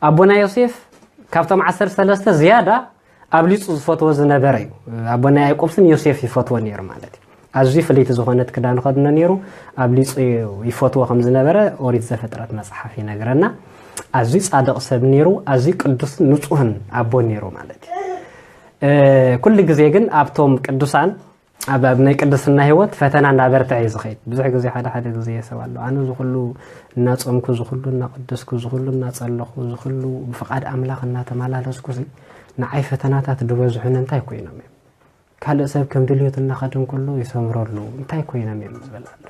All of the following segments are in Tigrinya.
ኣቦና ዮሴፍ ካብቶም ዓሰርተ ሰለስተ ዝያዳ ኣብሊፁ ዝፈትዎ ዝነበረ እዩ። ኣቦና ያዕቆብ ስን ዮሴፍ ይፈትዎ ነይሩ ማለት እዩ። ኣዝዩ ፍልይቲ ዝኾነት ክዳን ኸድኖ ነይሩ። ኣብሊፁ ይፈትዎ ከም ዝነበረ ኦሪት ዘፍጥረት መፅሓፍ ይነግረና። ኣዝዩ ፃድቕ ሰብ ነይሩ። ኣዝዩ ቅዱስን ንፁህን ኣቦ ነይሩ ማለት እዩ። ኩሉ ግዜ ግን ኣብቶም ቅዱሳን ኣብ ኣብ ናይ ቅድስና ህይወት ፈተና እናበርትዐ እዩ ዝኸይድ። ብዙሕ ግዜ ሓደ ሓደ ግዜ ሰብ ኣሎ ኣነ ዝኹሉ እናጾምኩ ዝኹሉ እናቀደስኩ ዝኹሉ እናጸለኹ ዝኹሉ ብፍቓድ ኣምላኽ እናተመላለስኩ ንዓይ ፈተናታት ዝበዝሑኒ እንታይ ኮይኖም እዮም? ካልእ ሰብ ከም ድልዮት እናኸደ እንከሎ ይሰምረሉ እንታይ ኮይኖም እዮም ዝበል ኣሎ።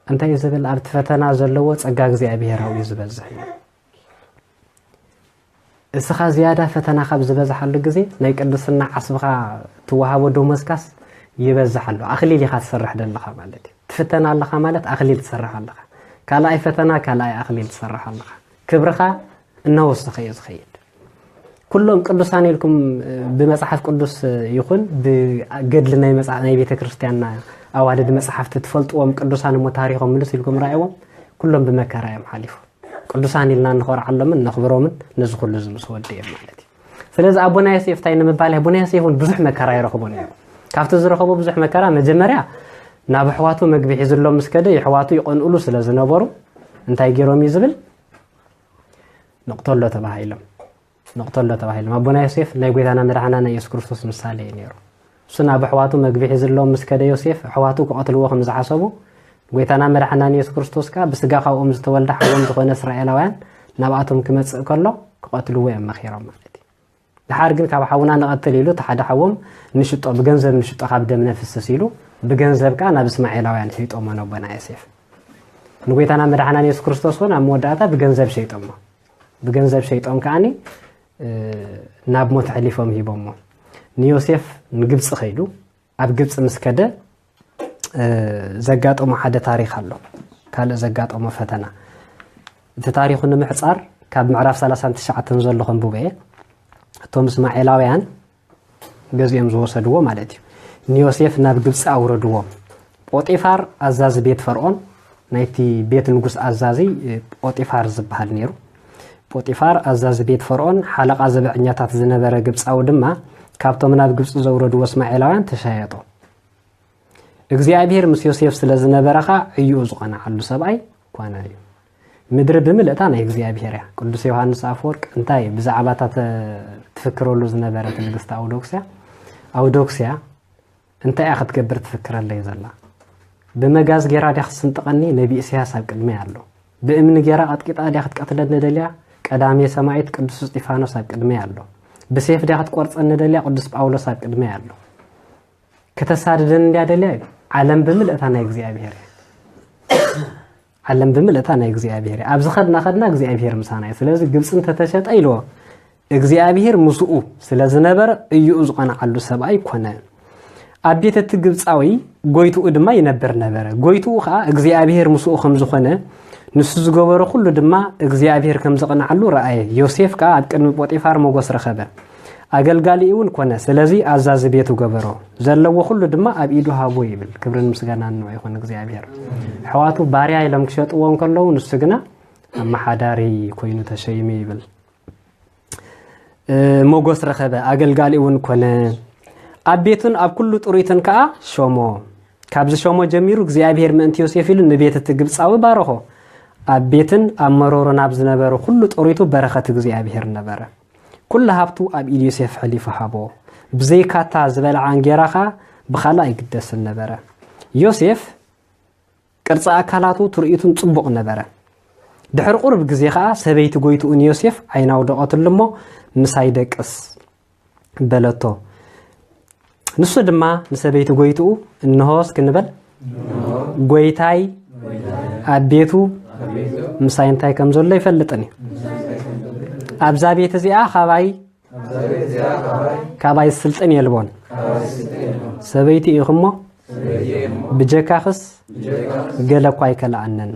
እንታይ እዩ ዝብል ኣብቲ ፈተና ዘለዎ ጸጋ እግዚኣብሔር እዩ ዝበዝሕ እዩ። እስኻ ዝያዳ ፈተና ካብ ዝበዝሓሉ ግዜ ናይ ቅድስና ዓስብኻ ትወሃቦ ደሞዝካስ ይበዝሕ ኣሎ። ኣኽሊል ኢኻ ትሰርሕ ዘለኻ ማለት እዩ። ትፍተን ኣለኻ ማለት ኣኽሊል ትሰርሕ ኣለኻ። ካልኣይ ፈተና ካልኣይ ኣኽሊል ትሰርሕ ኣለኻ። ክብርኻ እናወሰኸ እዩ ዝኸይድ። ኩሎም ቅዱሳን ኢልኩም ብመጽሓፍ ቅዱስ ይኹን ብገድሊ ናይ መጽሓፍ ናይ ቤተ ክርስቲያንና ኣዋልድ መጽሓፍቲ ትፈልጥዎም ቅዱሳን እሞ ታሪኾም ምልስ ኢልኩም ራእዎም ኩሎም ብመከራ እዮም ሓሊፎም። ቅዱሳን ኢልና እንኾርዓሎምን ነኽብሮምን ነዚ ኩሉ ዝምስ ወዲ እዮም ማለት እዩ። ስለዚ ኣቦና ዮሴፍ እንታይ ንምባል ኣቦና ዮሴፍ እውን ብዙሕ መከራ ይረኽቦ ነይሩ። ካብቲ ዝረኸቦ ብዙሕ መከራ መጀመርያ ናብ ኣሕዋቱ መግቢ ሒዝሎም ምስ ከደ የሕዋቱ ይቐንኡሉ ስለ ዝነበሩ እንታይ ገይሮም እዩ ዝብል ንቕተሎ ተባሂሎም ንቕተሎ ተባሂሎም ኣቦና ዮሴፍ ናይ ጎይታና መድሓና ናይ የሱስ ክርስቶስ ምሳሌ እዩ ነይሩ። እሱ ናብ ኣሕዋቱ መግቢ ሒዝሎም ምስ ከደ ዮሴፍ ኣሕዋቱ ክቐትልዎ ከም ዝሓሰቡ ጎይታና መድሓናን የሱስ ክርስቶስ ከኣ ብስጋ ካብኦም ዝተወልደ ሓዎም ዝኾነ እስራኤላውያን ናብኣቶም ክመጽእ ከሎ ክቐትልዎ እዮም መኺሮም ማለት እዩ። ድሓር ግን ካብ ሓውና ንቐትል ኢሉ እቲ ሓደ ሓዎም ንሽጦ ብገንዘብ ንሽጦ ካብ ደም ነፍስስ ኢሉ ብገንዘብ ከኣ ናብ እስማኤላውያን ሸይጦሞ ነቦና ዮሴፍ። ንጎይታና መድሓናን የሱስ ክርስቶስ እውን ኣብ መወዳእታ ብገንዘብ ሸይጦሞ። ብገንዘብ ሸይጦም ከኣኒ ናብ ሞት ኣሕሊፎም ሂቦሞ። ንዮሴፍ ንግብፂ ከይዱ ኣብ ግብፂ ምስ ከደ ዘጋጠሞ ሓደ ታሪክ ኣሎ። ካልእ ዘጋጠሞ ፈተና እቲ ታሪኩ ንምሕፃር ካብ ምዕራፍ ሰላሳን ትሽዓተን ዘሎ ከንብቦ እየ። እቶም እስማኤላውያን ገዚኦም ዝወሰድዎ ማለት እዩ። ንዮሴፍ ናብ ግብፂ ኣውረድዎ። ጶጢፋር ኣዛዚ ቤት ፈርዖን ናይቲ ቤት ንጉስ ኣዛዚ ጶጢፋር ዝበሃል ነይሩ። ጶጢፋር ኣዛዚ ቤት ፈርዖን ሓለቓ ዘበዐኛታት ዝነበረ ግብፃዊ ድማ ካብቶም ናብ ግብፂ ዘውረድዎ እስማኤላውያን ተሻየጦ። እግዚኣብሔር ምስ ዮሴፍ ስለ ዝነበረ ኸኣ ዕዩኡ ዝቐንዓሉ ሰብኣይ ኮነ እዩ። ምድሪ ብምልእታ ናይ እግዚኣብሔር እያ። ቅዱስ ዮሃንስ ኣፈወርቅ እንታይ ብዛዕባ እታ ትፍክረሉ ዝነበረት ንግስቲ ኣውዶክስያ ኣውዶክስያ እንታይ እያ ክትገብር ትፍክረለይ ዘላ? ብመጋዝ ጌራ ድያ ክትስንጥቐኒ? ነቢ ኢሳያስ ኣብ ቅድመይ ኣሎ። ብእምኒ ጌራ ቀጥቂጣ ድያ ክትቀትለኒ ደልያ? ቀዳሜ ሰማዒት ቅዱስ እስጢፋኖስ ኣብ ቅድመይ ኣሎ። ብሴፍ ድያ ክትቆርጸኒ ደልያ? ቅዱስ ጳውሎስ ኣብ ቅድመይ ኣሎ። ከተሳድደኒ እንድያ ደልያ እዩ። ዓለም ብምልእታ ናይ እግዚኣብሔር እያ። ዓለም ብምልእታ ናይ እግዚኣብሔር እያ። ኣብዚ ኸድና ኸድና እግዚኣብሔር ምሳና እዩ። ስለዚ ግብፂ እንተተሸጠ ኢልዎ እግዚኣብሔር ምስኡ ስለ ዝነበረ እዩኡ ዝቐንዓሉ ሰብኣይ ኮነ። ኣብ ቤት እቲ ግብፃዊ ጎይትኡ ድማ ይነብር ነበረ። ጎይትኡ ኸዓ እግዚኣብሔር ምስኡ ከም ዝኾነ ንሱ ዝገበሮ ኩሉ ድማ እግዚኣብሔር ከም ዘቕንዓሉ ረኣየ። ዮሴፍ ከኣ ኣብ ቅድሚ ጶጢፋር ሞገስ ረኸበ። ኣገልጋሊኡ እውን ኮነ። ስለዚ ኣዛዚ ቤቱ ገበሮ። ዘለዎ ኩሉ ድማ ኣብ ኢዱ ሃቦ ይብል። ክብርን ምስጋናን ንዑ ይኹን እግዚኣብሔር። ኣሕዋቱ ባርያ ኢሎም ክሸጥዎ እንከለዉ ንሱ ግና ኣመሓዳሪ ኮይኑ ተሸይሙ ይብል። እ፣ ሞገስ ረኸበ፣ ኣገልጋሊ እውን ኮነ። ኣብ ቤቱን ኣብ ኩሉ ጥሪቱን ከኣ ሾሞ። ካብ ዝሾሞ ጀሚሩ እግዚኣብሔር ምእንቲ ዮሴፍ ኢሉ ንቤት እቲ ግብፃዊ ባረኾ። ኣብ ቤትን ኣብ መሮሮን ኣብ ዝነበረ ኩሉ ጥሪቱ በረኸት እግዚኣብሔር ነበረ። ኩሉ ሃብቱ ኣብ ኢድ ዮሴፍ ሕሊፉ ሃቦ። ብዘይካታ ዝበልዓ እንጌራ ኸኣ ብኻልእ ኣይግደስን ነበረ። ዮሴፍ ቅርጺ ኣካላቱ ትርኢቱን ጽቡቕ ነበረ። ድሕሪ ቁሩብ ግዜ ኸኣ ሰበይቲ ጎይትኡ ንዮሴፍ ዓይና ኣውደቐትሉ እሞ፣ "ምሳይ ደቅስ" በለቶ። ንሱ ድማ ንሰበይቲ ጎይትኡ፣ "እንሆ" እስኪ ንበል፣ "ጎይታይ ኣብ ቤቱ ምሳይ እንታይ ከም ዘሎ ኣይፈልጥን እዩ። ኣብዛ ቤት እዚኣ ካባይ ካባይ ስልጥን የልቦን። ሰበይቲ ኢኹሞ ብጀካኽስ ገለ እኳ ኣይከልኣንን።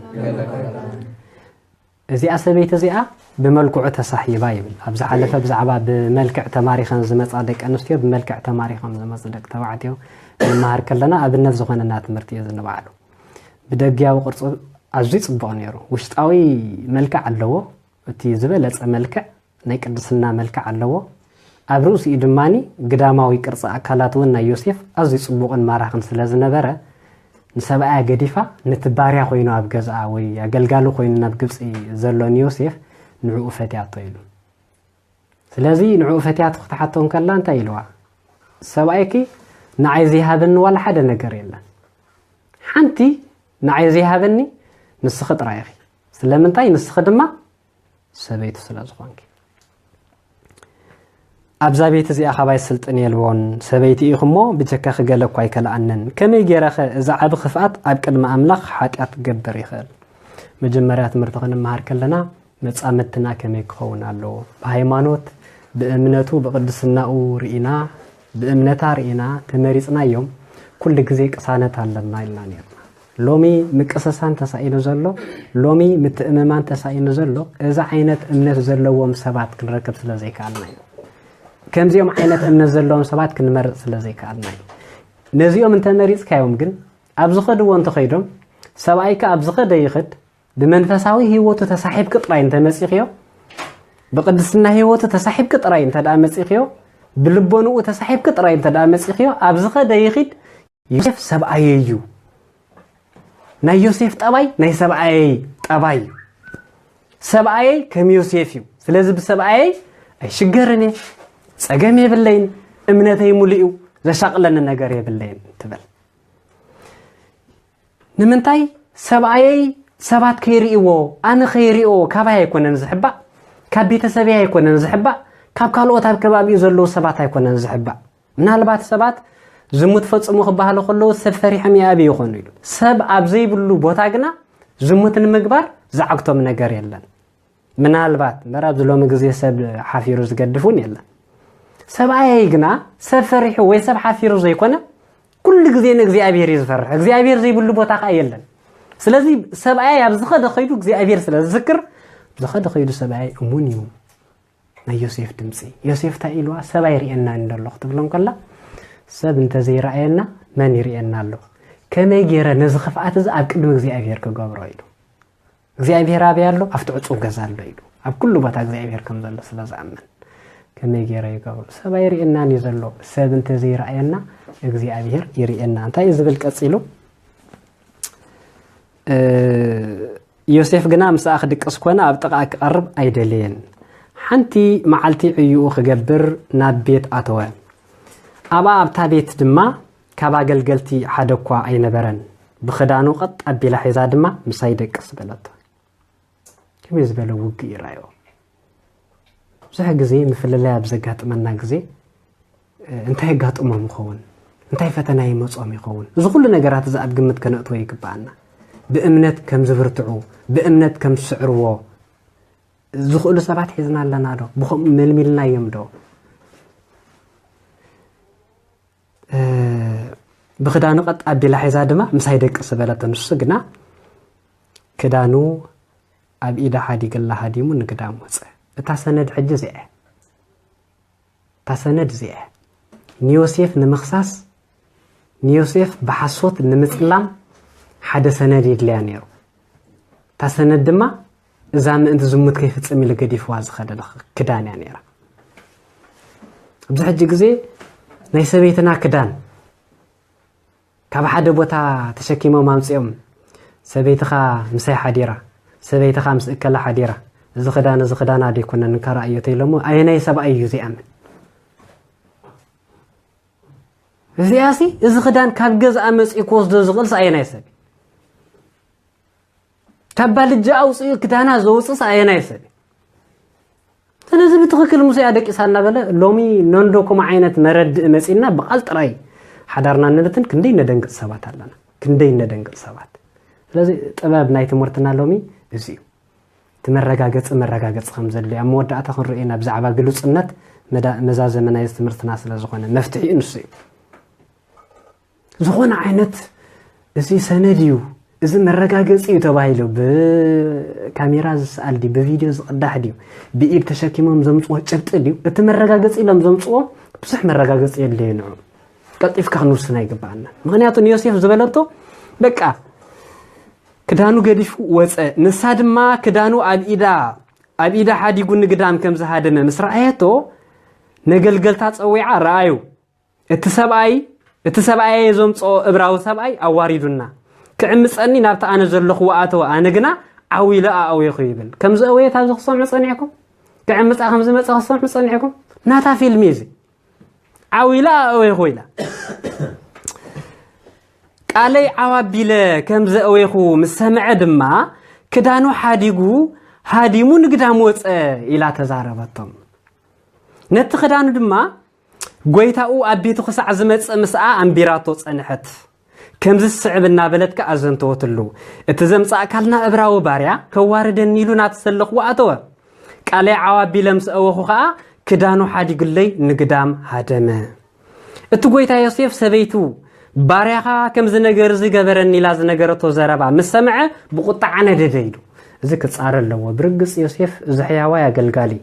እዚኣ ሰበይቲ እዚኣ ብመልክዑ ተሳሒባ" ይብል። ኣብ ዝሓለፈ ብዛዕባ ብመልክዕ ተማሪኸን ዝመጻ ደቂ ኣንስትዮ ብመልክዕ ተማሪኾም ዝመጹ ደቂ ተባዕትዮ ንመሃር ከለና ኣብነት ዝኾነና ትምህርቲ እዩ ዝንባዕሉ። ብደግያዊ ቅርጹ ኣዝዩ ጽቡቕ ነይሩ። ውሽጣዊ መልክዕ ኣለዎ፣ እቲ ዝበለጸ መልክዕ ናይ ቅድስና መልክዕ ኣለዎ። ኣብ ርእሲኡ ድማ ግዳማዊ ቅርጺ ኣካላት እውን ናይ ዮሴፍ ኣዝዩ ጽቡቕን ማራኽን ስለ ዝነበረ፣ ንሰብኣያ ገዲፋ ነቲ ባርያ ኮይኑ ኣብ ገዝኣ ወይ ኣገልጋሊ ኮይኑ ናብ ግብጺ ዘሎ ንዮሴፍ ንዕኡ ፈትያቶ ኢሉ። ስለዚ ንዕኡ ፈትያቶ ክትሓቶ እንከላ እንታይ ኢልዋ? ሰብኣይኪ ንዓይ ዘይሃበኒ ዋላ ሓደ ነገር የለን። ሓንቲ ንዓይ ዘይሃበኒ ንስኺ ጥራይ ኢኺ። ስለምንታይ? ንስኺ ድማ ሰበይቱ ስለ ዝኾንኪ። ኣብዛ ቤት እዚኣ ካባይ ስልጥን የልቦን። ሰበይቲ ኢኹሞ ብጀካኺ ገለ እኳ ኣይከልኣንን። ከመይ ገይረኸ እዚ ዓቢ ክፍኣት ኣብ ቅድሚ ኣምላኽ ሓጢኣት ክገብር ይኽእል? መጀመርያ ትምህርቲ ክንመሃር ከለና መጻምድትና ከመይ ክኸውን ኣለዎ? ብሃይማኖት፣ ብእምነቱ፣ ብቅድስናኡ ርኢና፣ ብእምነታ ርኢና ተመሪጽናዮም ኩሉ ግዜ ቅሳነት ኣለና ኢልና ነርና። ሎሚ ምቅስሳን ተሳኢኑ ዘሎ፣ ሎሚ ምትእምማን ተሳኢኑ ዘሎ፣ እዚ ዓይነት እምነት ዘለዎም ሰባት ክንረክብ ስለ ዘይከኣልና እዩ። ከምዚኦም ዓይነት እምነት ዘለዎም ሰባት ክንመርጽ ስለ ዘይከኣልና እዩ። ነዚኦም እንተመሪጽካዮም ግን ኣብ ዝኸድዎ እንተኸይዶም፣ ሰብኣይካ ኣብ ዝኸደ ይኸድ፣ ብመንፈሳዊ ህይወቱ ተሳሒብኪ ጥራይ እንተመጺኽዮ፣ ብቅድስና ህይወቱ ተሳሒብኪ ጥራይ እንተ ደኣ መጺኽዮ፣ ብልቦንኡ ተሳሒብኪ ጥራይ እንተ ደኣ መጺኽዮ፣ ኣብ ዝኸደ ይኺድ፣ ዮሴፍ ሰብኣየይ እዩ። ናይ ዮሴፍ ጠባይ ናይ ሰብኣየይ ጠባይ እዩ። ሰብኣየይ ከም ዮሴፍ እዩ። ስለዚ ብሰብኣየይ ኣይሽገርን እየ፣ ጸገም የብለይን፣ እምነተይ ሙሉእ እዩ፣ ዘሻቕለኒ ነገር የብለይን ትብል። ንምንታይ? ሰብኣየይ ሰባት ከይርእይዎ፣ ኣነ ከይርእዮ ካባይ ኣይኮነን ዝሕባእ፣ ካብ ቤተሰበይ ኣይኮነን ዝሕባእ፣ ካብ ካልኦት ኣብ ከባቢኡ ዘለዉ ሰባት ኣይኮነን ዝሕባእ። ምናልባት ሰባት ዝሙት ፈጽሙ ክበሃሉ ከለዉ ሰብ ፈሪሖም ይኣብዩ ይኾኑ ኢሉ። ሰብ ኣብ ዘይብሉ ቦታ ግና ዝሙት ንምግባር ዝዓግቶም ነገር የለን። ምናልባት እምበር ኣብዚ ሎሚ ግዜ ሰብ ሓፊሩ ዝገድፍ እውን የለን። ሰብኣየይ ግና ሰብ ፈሪሑ ወይ ሰብ ሓፊሩ ዘይኮነ ኩሉ ግዜ ንእግዚኣብሔር እዩ ዝፈርሕ። እግዚኣብሔር ዘይብሉ ቦታ ከዓ የለን። ስለዚ ሰብኣየይ ኣብ ዝኸደ ኸይዱ እግዚኣብሔር ስለ ዝዝክር፣ ዝኸደ ኸይዱ ሰብኣየይ እሙን እዩ። ናይ ዮሴፍ ድምፂ። ዮሴፍ እንታይ ኢልዋ? ሰብ ኣይርእየናን ደሎ ክትብሎም ከላ፣ ሰብ እንተዘይረኣየና መን ይርእየና ኣሎ? ከመይ ገይረ ነዚ ክፍኣት እዚ ኣብ ቅድሚ እግዚኣብሔር ክገብሮ ኢሉ። እግዚኣብሔር ኣበይ ኣሎ? ኣብቲ ዕጹው ገዛ ኣሎ ኢሉ። ኣብ ኩሉ ቦታ እግዚኣብሔር ከም ዘሎ ስለ ዝኣምን ከመይ ገይረ ይገብሮ? ሰብ ኣይርእየናን እዩ ዘሎ። ሰብ እንተዘይረኣየና እግዚኣብሔር ይርእየና። እንታይ እዩ ዝብል ቀጺሉ? እ፣ ዮሴፍ ግና ምስኣ ክድቅስ ኮነ ኣብ ጥቓኣ ክቐርብ ኣይደለየን። ሓንቲ መዓልቲ ዕዩኡ ክገብር ናብ ቤት ኣተወ። ኣብኣ ኣብታ ቤት ድማ ካብ ኣገልገልቲ ሓደ እኳ ኣይነበረን። ብኽዳኑ ቐጥ ኣቢላ ሒዛ ድማ ምሳይ ደቅስ በለቶ። ከመይ ዝበለ ውግእ ይረኣዮ። ብዙሕ ግዜ ምፍልላይ ኣብ ዘጋጥመና ግዜ፣ እ፣ እንታይ የጋጥሞም ይኸውን? እንታይ ፈተና ይመጾም ይኸውን? እዚ ኩሉ ነገራት እዚ ኣብ ግምት ከነእትዎ ይግብኣና። ብእምነት ከም ዝብርትዑ፣ ብእምነት ከም ዝስዕርዎ ዝኽእሉ ሰባት ሒዝና ኣለና ዶ? ብኸምኡ መልሚልናዮም ዶ? እ፣ ብኽዳኑ ቀጥ ኣቢላ ሒዛ ድማ ምሳይ ደቅስ በለቶ። ንሱ ግና ክዳኑ ኣብ ኢዳ ሓዲግላ ሃዲሙ ንግዳም ወጸ። እታ ሰነድ ሕጂ እዚኣ እያ። እታ ሰነድ እዚኣ እያ። ንዮሴፍ ንምኽሳስ፣ ንዮሴፍ ብሓሶት ንምጽላም ሓደ ሰነድ የድልያ ነይሩ። እታ ሰነድ ድማ እዛ ምእንቲ ዝሙት ከይፍጽም ኢሉ ገዲፍዋ ዝኸደ ክዳን እያ ነይራ። ኣብዚ ሕጂ ግዜ ናይ ሰበይትና ክዳን ካብ ሓደ ቦታ ተሸኪሞም ኣምጺኦም፣ ሰበይትኻ ምሳይ ሓዲራ፣ ሰበይትኻ ምስ እከላ ሓዲራ፣ እዚ ክዳን፣ እዚ ክዳና ደይኮነን እንካ ረኣዮ ተይሎሞ፣ ኣየናይ ሰብኣይ እዩ ዘይኣምን? እዚኣሲ፣ እዚ ክዳን ካብ ገዝኣ መጺኡ ክወስዶ ዝኽእልስ ኣየናይ ሰብ? ካብ ባልጃ ኣውፅኡ ክዳና ዘውፅስ ኣየናይ ሰብ? ስለዚ ብትኽክል ሙሴ ኣደቂሳ እናበለ ሎሚ ነንዶ ከምኡ ዓይነት መረድእ መፂና ብቓል ጥራይ ሓዳርና ንብትን ክንደይ ነደንግፅ ሰባት ኣለና። ክንደይ ነደንግፅ ሰባት። ስለዚ ጥበብ ናይ ትምህርትና ሎሚ እዚ እዩ። እቲ መረጋገፂ መረጋገፂ ከም ዘድልዮ ኣብ መወዳእታ ክንርእዮ ኢና። ብዛዕባ ግሉፅነት መዳ-፣ መዛዘሚ ናይዚ ትምህርትና ስለ ዝኾነ መፍትሒኡ ንሱ እዩ። ዝኾነ ዓይነት እዚ ሰነድ እዩ፣ እዚ መረጋገፂ እዩ ተባሂሉ ብካሜራ ዝሰኣል ድዩ፣ ብቪድዮ ዝቕዳሕ ድዩ፣ ብኢድ ተሸኪሞም ዘምፅዎ ጭብጢ ድዩ? እቲ መረጋገፂ ኢሎም ዘምፅዎ ብዙሕ መረጋገፂ የድልዮ ንዑ። ቀልጢፍካ ክንውስን ኣይግባኣና። ምኽንያቱ ንዮሴፍ ዝበለቶ በቃ ክዳኑ ገዲፉ ወፀ። ንሳ ድማ ክዳኑ ኣብ ኢዳ ኣብ ኢዳ ሓዲጉ ንግዳም ከም ዝሃደመ ምስ ረኣየቶ፣ ነገልገልታ ጸዊዓ፣ "ረኣዩ፣ እቲ ሰብኣይ፣ እቲ ሰብኣይ ዘምጽኦ እብራዊ ሰብኣይ ኣዋሪዱና፣ ክዕምጸኒ ናብቲ ኣነ ዘለኹ ኣተወ፣ ኣነ ግና ዓው ኢለ ኣእዌኹ" ይብል። ከም ዘእወየ ኣብዚ ክሰምዑ ጸኒሕኩም? ክዕምጻ ከም ዝመጸ ክሰምዑ ጸኒሕኩም? ናታ ፊልም እዩ እዚ። ዓው ኢለ ኣእዌኹ ኢላ። "ቃለይ ዓው ኣቢለ ከም ዘእዌኹ ምስ ሰምዐ ድማ፣ ክዳኑ ሓዲጉ ሃዲሙ ንግዳም ወጸ" ኢላ ተዛረበቶም። ነቲ ክዳኑ ድማ ጎይታኡ ኣብ ቤቱ ክሳዕ ዝመጽእ ምስኣ ኣንቢራቶ ጸንሐት። ከምዚ ዝስዕብ እናበለት ከኣ ኣዘንተወትሉ። እቲ ዘምጻእካልና እብራዊ ባርያ ከዋርደኒ ኢሉ ናብቲ ዘለኽዎ ኣተወ። ቃለይ ዓው ኣቢለ ምስ ኣወኹ ከኣ ክዳኑ ሓዲጉለይ ንግዳም ሃደመ። እቲ ጎይታ ዮሴፍ ሰበይቱ ባርያኻ ከምዚ ነገር እዚ ገበረኒ ኢላ ዝነገረቶ ዘረባ ምስ ሰምዐ ብቁጣዓ ነደደ ኢሉ። እዚ ክጻረ ኣለዎ። ብርግጽ ዮሴፍ እዚ ሕያዋይ ኣገልጋሊ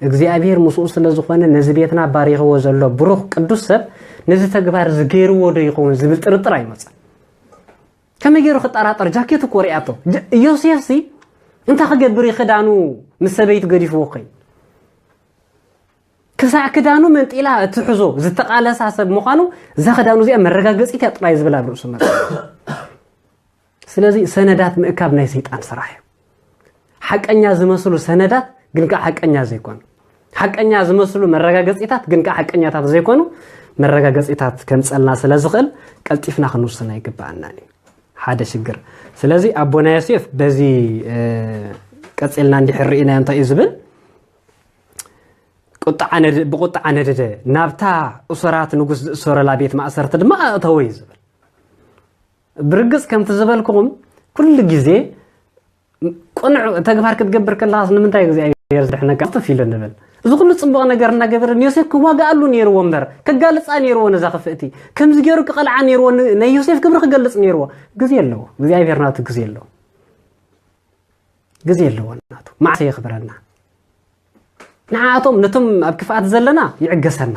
እግዚኣብሔር ምስኡ ስለ ዝኾነ ነዚ ቤትና ባሪኽዎ ዘሎ ብሩኽ ቅዱስ ሰብ ነዚ ተግባር እዚ ገይርዎ ዶ ይኸውን ዝብል ጥርጥር ኣይመጸን። ከመይ ገይሩ ክጠራጠር? ጃኬቱ እኮ ሪኣቶ። ጀ-፣ ዮሴፍ ሲ እንታይ ክገብር እዩ ክዳኑ ምስ ሰበይቱ ገዲፍዎ ኮይኑ? ክሳዕ ክዳኑ መንጢላ እትሕዞ ዝተቓለሳ ሰብ ምዃኑ እዛ ክዳኑ እዚኣ መረጋገጺት እያ ጥራይ ዝብል ኣብ ርእሱ መጽ። ስለዚ ሰነዳት ምእካብ ናይ ሰይጣን ስራሕ እዩ። ሓቀኛ ዝመስሉ ሰነዳት ግን ከዓ ሓቀኛ ዘይኮኑ፣ ሓቀኛ ዝመስሉ መረጋገጺታት ግን ከዓ ሓቀኛታት ዘይኮኑ መረጋገጺታት ከምጸልና ስለ ዝኽእል ቀልጢፍና ክንውስን ኣይግባኣናን እዩ። ሓደ ሽግር። ስለዚ ኣቦና ዮሴፍ በዚ፣ እ፣ ቀጺልና እንዲሕር ርኢናዮ እንታይ እዩ ዝብል? ቁጥዓ ነድ-፣ ብቁጥዓ ነደደ፣ ናብታ እሱራት ንጉስ ዝእሰረላ ቤት ማእሰርቲ ድማ ኣእተወ እዩ ዝብል። ብርግጽ ከምቲ ዝበልኩኹም ኩሉ ግዜ ቅኑዕ ተግባር ክትገብር ከለኻስ ንምንታይ እግዚኣብሔር ዝድሕነካ? ጥፍ ኢሉ ንብል። እዚ ኩሉ ጽቡቕ ነገር እናገበረ ንዮሴፍ ክዋጋኣሉ ነይርዎ እምበር፣ ከጋልጻ ነይርዎ ነዛ ክፍእቲ። ከምዚ ገይሩ ክቐልዓ ነይርዎ፣ ን-፣ ናይ ዮሴፍ ክብሪ ክገልጽ ነይርዎ። ግዜ ኣለዎ። እግዚኣብሔር ናቱ ግዜ ኣለዎ። ግዜ ኣለዎ ናቱ። መዓስ የኽብረና? ንዓኣቶም ነቶም ኣብ ክፍኣት ዘለና ይዕገሰና።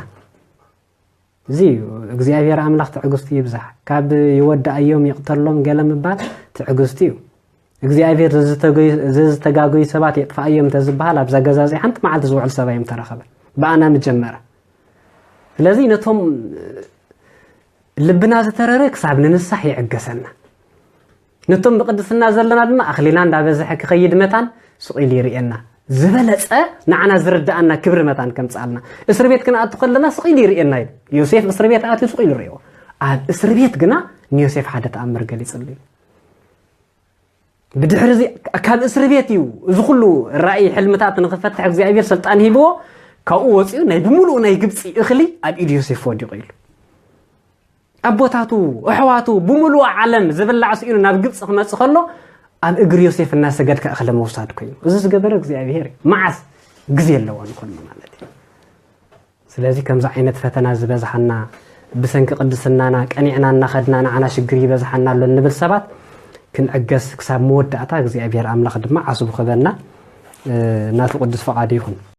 እዚ እዩ። እግዚኣብሔር ኣምላኽ ትዕግስቱ ይብዛሕ። ካብ ይወድኣዮም ይቕተሎም ገለ ምባል ትዕግስቱ እዩ። እግዚኣብሔር ዘዝተገዩ-፣ ዘዝተጋገዩ ሰባት የጥፍኣዮም እንተዝበሃል ኣብዛ ገዛ እዚ ሓንቲ መዓልቲ ዝውዕል ሰብ ኣይምተረኸበን። ብኣና ምጀመረ። ስለዚ ነቶም ልብና ዝተረረ ክሳብ ንንሳሕ ይዕገሰና። ነቶም ብቅድስና ዘለና ድማ ኣኽሊና እንዳበዝሐ ክኸይድ መታን ስቕ ኢሉ ይርእየና። ዝበለጸ ንዓና ዝርድኣና ክብሪ መታን ከምጽኣልና። እስር ቤት ክንኣቱ ከለና ስቕ ኢሉ ይርእየና እዩ። ዮሴፍ እስር ቤት ኣትዩ ስቕ ኢሉ ይርእዮ። ኣብ እስር ቤት ግና ንዮሴፍ ሓደ ተኣምር ገሊጽሉ እዩ። ብድሕሪ እዚ ካብ እስር ቤት እዩ እዚ ኩሉ ራእይ ሕልምታት ንኽፈትሕ እግዚኣብሔር ስልጣን ሂብዎ። ካብኡ ወፂኡ ናይ ብምሉኡ ናይ ግብፂ እኽሊ ኣብ ኢድ ዮሴፍ ወዲቑ ኢሉ። ኣቦታቱ፣ ኣሕዋቱ፣ ብምሉኡ ዓለም ዝብላዕ ስኢኑ ናብ ግብፂ ክመፅእ ከሎ ኣብ እግሪ ዮሴፍ እናሰገድካ እኽሊ ምውሳድ ኮይኑ። እዚ ዝገበረ እግዚኣብሔር እዩ። መዓስ? ግዜ ኣለዎ ንኹሉ ማለት እዩ። ስለዚ ከምዚ ዓይነት ፈተና ዝበዝሓና ብሰንኪ ቅድስናና ቀኒዕና እናኸድና ንዓና ሽግር ይበዝሓና ኣሎ እንብል ሰባት ክንዕገስ ክሳብ መወዳእታ እግዚኣብሔር ኣምላኽ ድማ ዓስቡ ክበና፣ እ፣ ናቱ ቅዱስ ፈቓዱ ይኹን።